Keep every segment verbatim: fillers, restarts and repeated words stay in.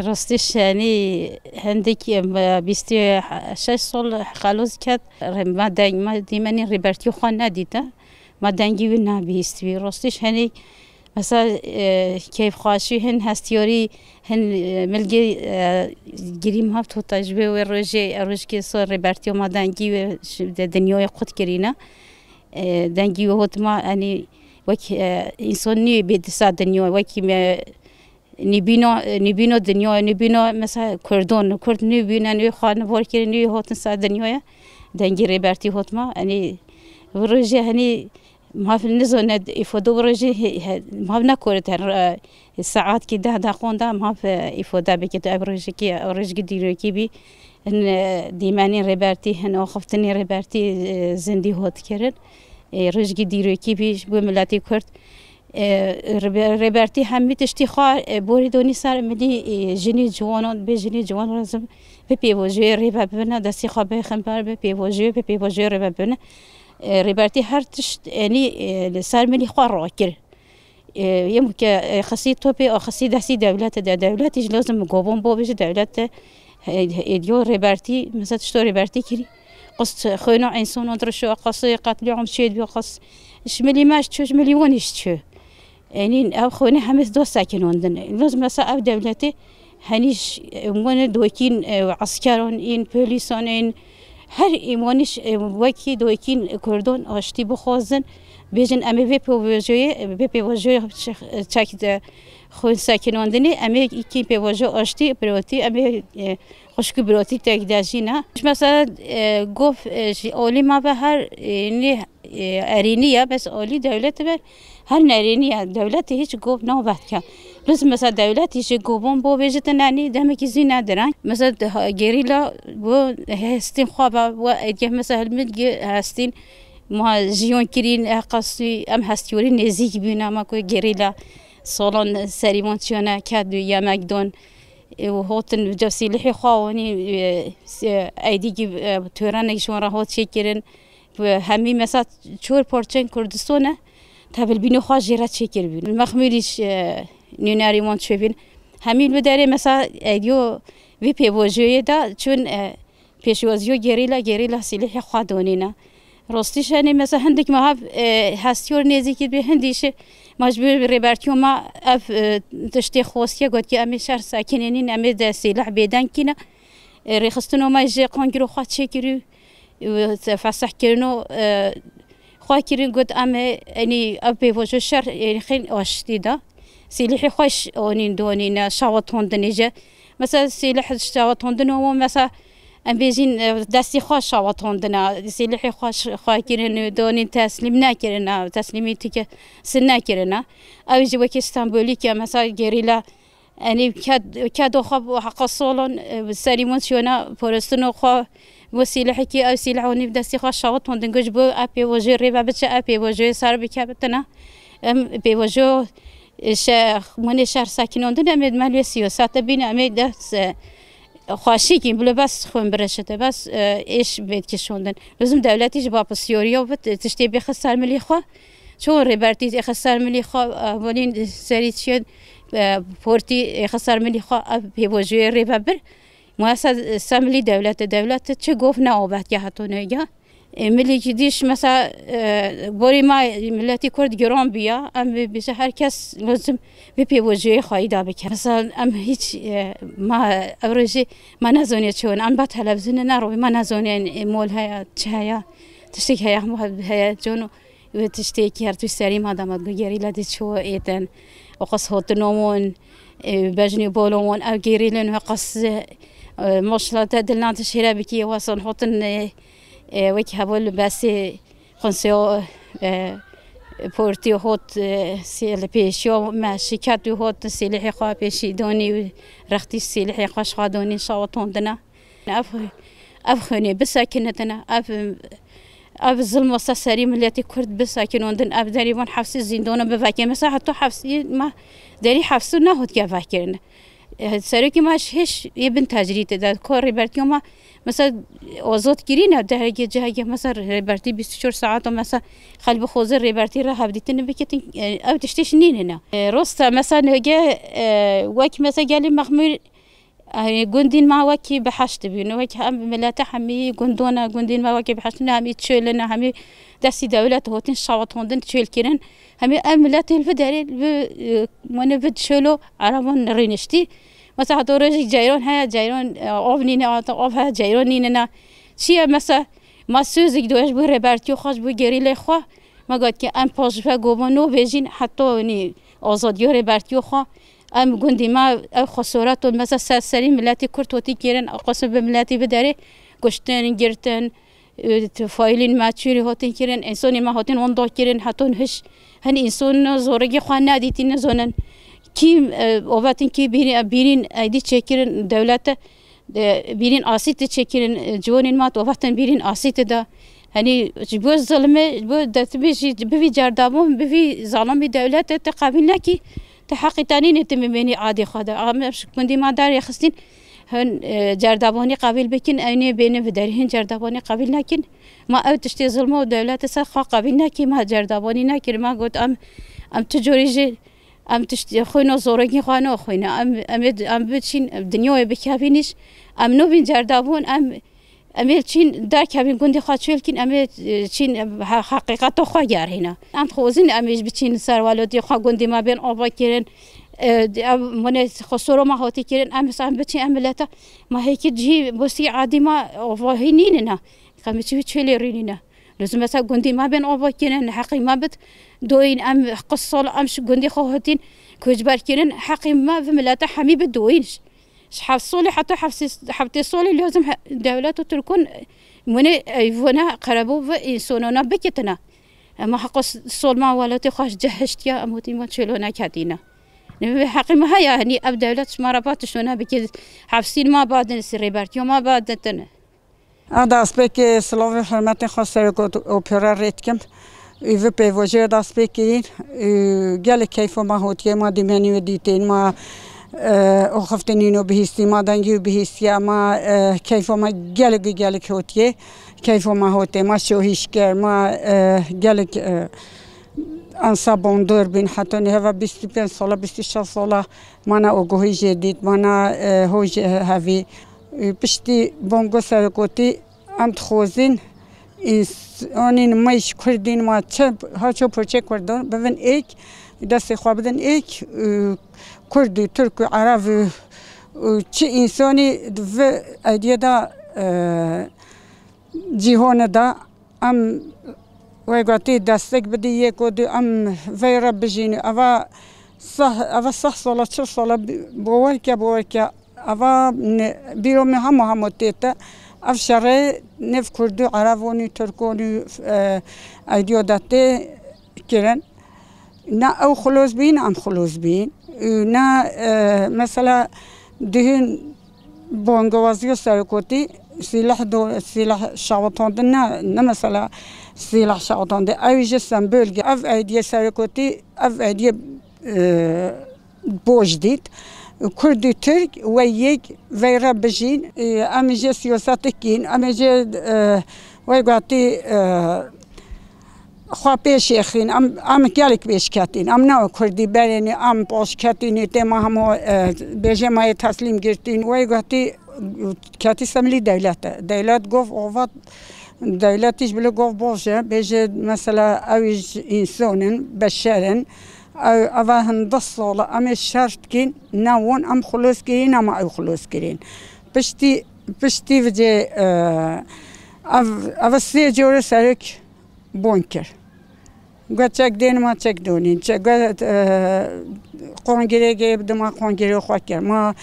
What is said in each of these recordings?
Rastî şenî hindik, em, bîst û şeş sal xelos ket, re-, ma deng, ma dîmenî Rêbertî xwe nedîte. Ma dengî wî nebihîstî wî. Rastî şenî, mesela, e, keyfxweşî hin hestiyarî hin, e, milgê, e, girî ma tota ji vê wê rojê, e, rojkê so Rêbertî ma dengî wê şi-, de dinyayê qut kirîne. E, dengî wê hot ma, enî wek, e, însan nî bê disa dinya, wekî me nîbîno, nîbîno dinyayê, nîbîno mesela Kurdon, Kurd nîbîne, nî xwe nivar kirin, nî hotin ser dinyayê. Dengî Rêbertî hot ma, enî vê rojê henî mav nizane îfode wê rojê he-, he-, mav nekorit her, e, saetkî deh deqon da mav, e, îfode bikit. Ev rojekî, ev rojekî dîrokî bî. Hin, e, dîmenî Rêbertî, hin axiftinî Rêbertî, e, zindî hot kirin. E, rojekî dîrokî bî ji bo miletî Kurd. E, Rêbe-, Rêbertî hemî tiştî xwe, e, borî donî ser milî, e, jinî ciwanan, bê jinî ciwan lazim bi pêvajoyê rê ve bibine, destî xwe bixin ber bi pêvajoyê, bi pêvajoyê rê ve bibine. E, Rêbertî her tişt, enî, e, li ser milî xwe rakir. E, yê muke, e, xisî topê, a xisî destî dewlete de, dewletî jî lazim govon bo bêje dewlet de, e, êdiyo Rêbertî, mesela tişto Rêbertî kirî. Qist xwêna însanan dirişo, qist qetlîam çêdibiyo, qist ji milî me ji çû, ji milî wan jî çû. Enî ev xwêne hemî do sekinandin. Luz mesela ev dewletê henî ji, e, wan dokîn, e, eskeran în, polîsan în, her îwanî ji, e, wekî dokîn Kurdan aştî bixwazin, bêjin em ê vê pêvajoyê, vê pêvajoyê çek de xwên sekinandinê, em ê kî pêvajo aştî, birotî, em ê, e, xwişk û birotî tek de jî ne. Mesela, e, gov, e, ji olî ma ve her, e, nê, e, erênî ye, bes olî dewlet ve her nerênî ye. Dewletê hiç gov nabetke. Luz mesela dewletî ji govon bo vêjitin enî demekî zî nediren. Mesela de-, ha-, gerîla bu hestên xwe ve, we edge mesela hilmit gi hestên ma jiyon kirîn, e, qasî em hestîyorî nêzîk bîne, ma ku gerîla salon serî wan çiyane, ked û yemek don. E, û hotin uca sîlihê xwe wanî, e, se-, eydî gi, e, törenek ji wan re hot çêkirin. Bi hemî mesela çor parçên Kurdistan e, tevilbînê xwe jê re çêkiribîn. Mexmûrî, e, nûnerî wan çêbîn. Hemî li derê mesela eydiyo vî pêvajoyê de çûn, e, pêşwaziyo gerîla, gerîla sîlihê xwe donîne. Rostî şenê mesela hindik mehav, e, hestiyor nêzîkî bi hindî şi ma ji bo Rêbertiyo ma ev, e, tiştê xwestiye got ki em ê şer sekinênîn, em ê de sîlih bêdeng kîne. E, rêxistino me ji qangiro xwe çêkirî. Û fesihkirino, e, xwe kirin got, em ê, enî ev pêvajo şer, enî xên aştî de. Sîlihê xwe ş-, onîn donîne, şawitandinê jî. Mesela sîlih şawitandino wan, mesela em bêjîn, e, destî xwe şawitandine, sîlihê xwe ş-, xwe kirin û donîn teslîm nekirine, teslîmî tike sin nekirine. Ew jî wekî Stenbolî ke, mesela gerîla Enî ked-, kedo xwe bi heqa solan, e, serî min çiyona paristino xwe, bi sîlehekî ew sîleh onî bi destî xwe şawitandin, got ji bo ev pêvajoyê rê ve biçe, ev pêvajoyê ser bikevitine. Em pêvajo, e, şe-, minê şer sekinandin, em ê di me lê siyasete bîne, em ê dest, e, xweşikîn, bilo bes xwin birişite, bes, e, êş bêt kişandin. Lozim dewletî ji bapisiyoriya bit, tiştê bêxist ser milî xwe. Çawa Rêbertî êxe ser milî xwe, e, volîn serî çiyên, e, portî êxe ser milî xwe, ev pêvajoyê rê ve bir. Muesa ser milî dewlete, dewlete çi gov neavêtiye heta nêge. E, milî jî dîş mesela, e, borî ma miletî Kurd giran bûya, em bê-, bêje her kes lozim vê pêvajoyê xweyî da bike. Mesela em hîç, e, ma ev rojê ma nezaniye çi win, em ba televîzyonê nerobî, ma nezaniye, e, mol heye, çi heye, tiştek heye, hemû he-, heye, cono. Wê tiştekî her tişt serî ma dema got gerîla dê çi êtin. O qas hotino wan, e, bejnî bolo wan, ev gerîlên wê qas, e, maşallah te dilna te şêre bikî, wasan hotin, e, e, wek heval besê xunsiyo, e, portî hot, e, sê li pêşiyo me şiket û hot sîlihê xwe pêşî donî û rextî sîlihê xwe ji xwe donî şawitandine. Ev, ev xwênê bisekinitine, ev, ev zilma ser serî miletî Kurd bisekinandin, ev derî van hefsî zîndana bivekê. Mesela heta hefsî me derî hefsî nehatiye vekirin. E, serokê me ji hêş yê bin tecrîdê de, ku Rêbertiya me, mesela, azad kirîne, dergê cihekê, mesela, Rêbertî bîst û çar saeta, mesela, xelk bixwaze Rêbertî re hevdîtinê bikitin, e, ew tiştê ji nînine. E, rost e, mesela, nege, e, wek, mesela, gelê Mexmûr, Ê, gundên me wekî biheşt dibîn. Wekî em milete hemî gundona, gundên me wekî biheşt ne, hemî çöl ne, hemî destî dewlet hotin şawitandin, çöl kirin. Hemî ev miletê li vî derê, li vî, e, wene vî çölo Ereban rêniştî. Mesela heta rojek ceyran heye, ceyran, e, av nîne, heta av heye, ceyran nîne ne. Çi ye mesela, ma sözek do ji bo rêbertiyo xwe, ji bo gerîlê xwe, me got ki em paş ve govan nobêjin, heta nî azadiya rêbertiyo xwe. Em gundî me, ev xesoreto mesela ser serî miletî Kurd hotî kirin, qasî bi miletî vî derê kuştin, girtin, e, tu faîlên me çûrî hatin kirin, însonên me hatin wenda kirin, heton hiş hin înson zoregî xwe nedîtî, nizonin kî, e, ovetin kî bîrî-, bîrîn eydî çêkirin dewlete, e, bîrîn asîtî çêkirin, e, ciwanên me ovetin bîrîn asîtî de. Henî ji bo zilmê, ji bo destbî jî bivî cerdabûn, bivî zalimî dewlete te qebîl nekî, te heqî te nînê, te mimênî adê xwe de. Em ji gundî me derê xistin, hin, e, cerdabanî qebîl bikin, ew nê bêne bi derî, hin cerdabanî qebîl nekin. Ma ew tiştê zilmo û dewlete ser xwe qebîl nekî, ma cerdabanî nekir. Ma got, em, em tu corî jî, em tiştê xwîno zoregî xwe naxwîne. Em, em ê, em biçîn, dinyayê bikevîn îş. Em nobîn cerdabûn, em, em ê çîn derkevîn, gundê xwe çêl kîn, em ê, e, çîn, e, he-, heqîqeta xwe gerîne. Em dixwazin em ê biçîn ser welatê xwe, gundê me bên ava kirin. E, ev mune xosoro me hatî kirin, em, em biçîn em milete, ma hêkî cihî bosî adî me avahî nînine. Qemî çi çêlê rînîne. Lozim mesela gundî me bên ava kirin, heqî me bit doyîn, em qis sal em ji gundê xwe hatîn koçber kirin, heqî me vî milete hemî bi doyîn. Ji heft solê heta heft sê, heftê solê lozim he-, dewlet û Tirkûn mune eyvone qerebû vî însonona bikitine. Ema heqo s-, sol ma welatê xwe ji cih hiştiye, em hotî ma çêlo neketîne. Nebe heqî me heye, henî ev dewlet ji ma re va tiştone bike, hevsîn ma badin, si rêbertiyo ma badin. A destpêkê silav û hurmetê xwe serok ot-, opera rê dikim. Û vî pêvajoya destpêkê yîn, û gelek keyfa me hotiye, ma dîmenî û dîtên ma, e, û xiftinîn û bihîstî ma, dengî û bihîstiye ma, e, keyfa me gelek û gelek hotiye. Keyfa me hotiye, ma şohîşker, ma, e, gelek, e, ansa bondor bîn. Heta niheva bîst û pênc sala, bîst û şeş sala ma ne ogohî jê dît, ma ne, e, ho jê hevî. E, piştî bongo serokotî em dixwazin însanên me ji Kurdên me çi haço pirçe Kurdan bibin êk, destê xwe bidin êk, e, Kurd û Tirk û Ereb û, û çi însanî di vî eydiyê de, e, cîhanê de em wê gotî destek bidî yek û du em vey re bijîn. Eva seh, eva seh sala, çil sala bi-, bawer ke, bawer ke. Eva ne, bîro me hema hema tê te. Ev şerê nêv Kurd û Ereb û nî Tirk û nî, e, eydiyo de tê kirin. Ne ew xilos bîn, em xilos bîn. Û ne, e, mesela, duhîn bangewaziya serokotî, sîleh do-, sîleh şawitandin ne, ne mesela sîleh şawitandin. Ew ji sembol ge-, ev eydiye serokotî, ev eydiye, e, boj dît. Kurd û Tirk we yek veyre bijîn. E, em jê siyaset dikîn, em jê, e, wey gotî, e, xwe pêşê xin, em, em gelek pêş ketîn. Em ne Kurdî berênî, em paş ketînî, tê ma hemo, e, bêje ma yê teslîm girtîn. Wey gotî ketî semlî dewlet e. Dewlet gov ova, dewletî ji bilî gov baş e. Bêje mesela ew ji însan in, beşer in. Ew, eva hindeh sala em ê şer dikîn, ne wan em xilos kirîn, ne ma ew xilos kirîn. Piştî, piştî vijê, e, ev, ev sê cor serok bon kir. Got çek dênima çek donîn. Çek, got, e, qongirê gê dima qongirê xwe kir. Ma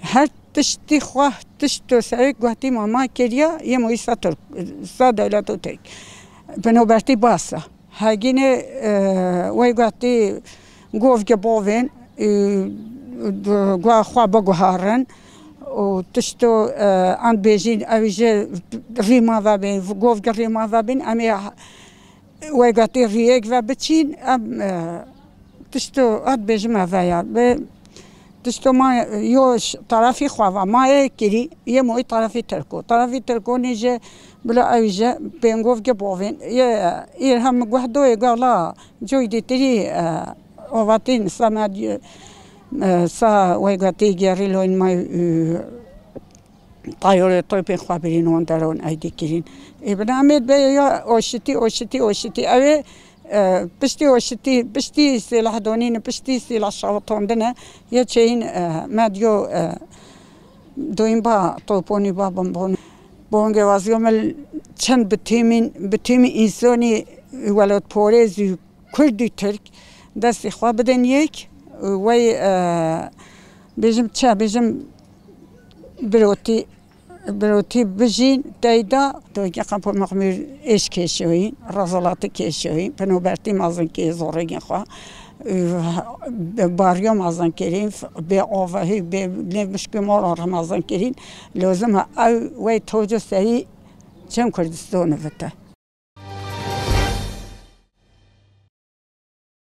her tiştî xwe, tişto serê gotî ma, ma kiriya, yê mo îsa Tirk, sa dewleto Tirk. Binobertî basa. Hegînê, e, wey gotî govge bovên, e, gua xwe biguherin. Û tişto, e, an bêjîn, ew ji rîma ve bên, govge rîma ve bên, em ê Wê gotî riyek ve biçîn, em, e, tişto ad bêjim eve ya. Bi tişto ma yo ş-, tarafî xwe va ma yê kirî, yê moyî tarafî Tirko. Tarafî Tirko nî ji bila ew ji pêngov gi bovên. Yê, îr hem guhdoyê gala coy dîtirî, e, ovatîn semed, Sa wê gotî gerîloyên me, e, tayolê topên xwe birîn wan deron ey dikirîn. Ê binamê be ya oşitî, oşitî, oşitî. Ew ê, e, piştî oşitî, piştî sîlah donîn, piştî sîlah şawitandine, yê çêyîn, e, me diyo, e, doyîn ba, toponî ba bimbon. Bongê waziyo me çend bi tîmîn, bi tîmî însonî welatporêz û Kurd û Tirk destê xwe bidin yek, wey, e, bêjim çi, bêjim birotî, birotî bijîn teyda. Doyke qepo mexmûr êş kêşoyîn, rezalatî kêşoyîn, pinobertî mezin kê zorêgên xwe, e, bariyo mezin kirîn, bê avahî, bê nêvmişkê mala re mezin kirîn. Lozim e ew wey toco serî çem Kurdistan vite.